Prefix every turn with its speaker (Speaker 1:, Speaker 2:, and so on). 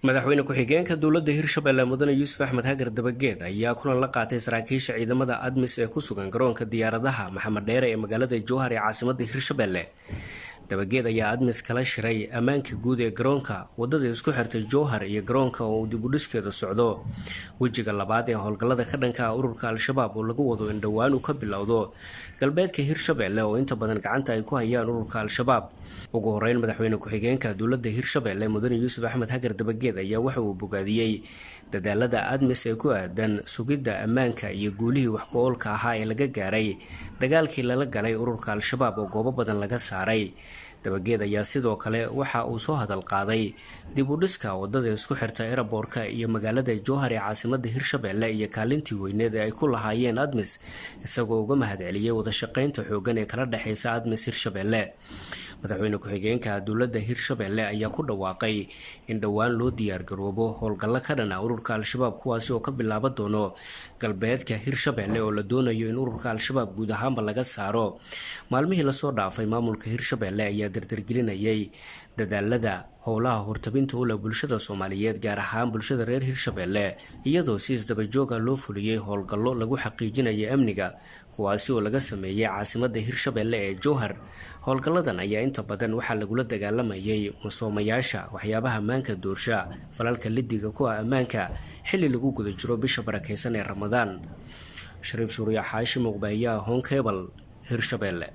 Speaker 1: Madaxweyne ku-xigeenka dowladda Hirshabelle, Mudane Yuusuf Axmed Hagar Dabageed, ayaa kulan la qaatay saraakiisha ciidamada ADMIS ee ku sugan garoonka diyaaradaha Maxamed Dheere ee magaalada Jowhar ee caasimada Hirshabelle. Dabageed ayaa ADMIS kala shiray ammaanka guud ee garoonka, wadada isku xirtay Jowhar iyo garoonka oo uu dibudhiskeeda socdo, wejiga labaad ee howlgallada ka dhanka ah ururka Al-Shabaab oo lagu wado in dhowaan uu ka bilowdo galbeedka Hirshabelle oo inta badan gacanta ay ku hayaan ururka Al-Shabaab. Ugu horeyn, madaxweyne ku-xigeenka dowladda Hirshabelle, Mudane Yuusuf Axmed Hagar Dabageed, ayaa waxa uu bogaadiyey dadaalada ADMIS ee ku aadan sugidda ammaanka iyo guulihii wax ku-oolka ahaa ee laga gaaray dagaalkii lala galay ururka Al-Shabaab oo goobo badan laga saaray. Dabageed ayaa sidoo kale waxa uu soo hadal qaaday dib u dhiska wadada isku xirta eraboorka iyo magaalada Jowhar ee caasimada Hirshabelle iyo kaalintii weyneed ee ay ku lahaayeen ADMIS, isagoo uga mahadceliyey wada shaqeynta xoogan ee kala dhexeysa ADMIS Hirshabelle. Madaxweyne ku-xigeenka dowladda Hirshabelle ayaa ku dhawaaqay in dhowaan loo diyaargaroobo howlgallo ka dhan ah ururka Al-Shabaab, kuwaasi oo ka bilaaba doono galbeedka Hirshabelle oo la doonayo in ururka Al-Shabaab guud ahaanba laga saaro. Maalmihii lasoo dhaafay, maamulka Hirshabelle ayaa dardargelinayay dadaalada howlaha hortabinta u leh bulshada Soomaaliyeed, gaar ahaan bulshada reer Hirshabelle, iyadoo si isdabajoog ah loo fuliyey howlgallo lagu xaqiijinayo amniga, kuwaasi oo laga sameeyey caasimada Hirshabelle ee Jowhar. Howlgalladan ayaa inta badan waxaa lagula dagaalamayay masoomayaasha, waxyaabaha ammaanka doorsha, falalka lidiga ku ah ammaanka, xilli lagu guda jiro bisha barakeysan ee Ramadaan. Shariif Suuriya Xaashi, Muqbaahiyaha Horn Cable, Hirshabelle.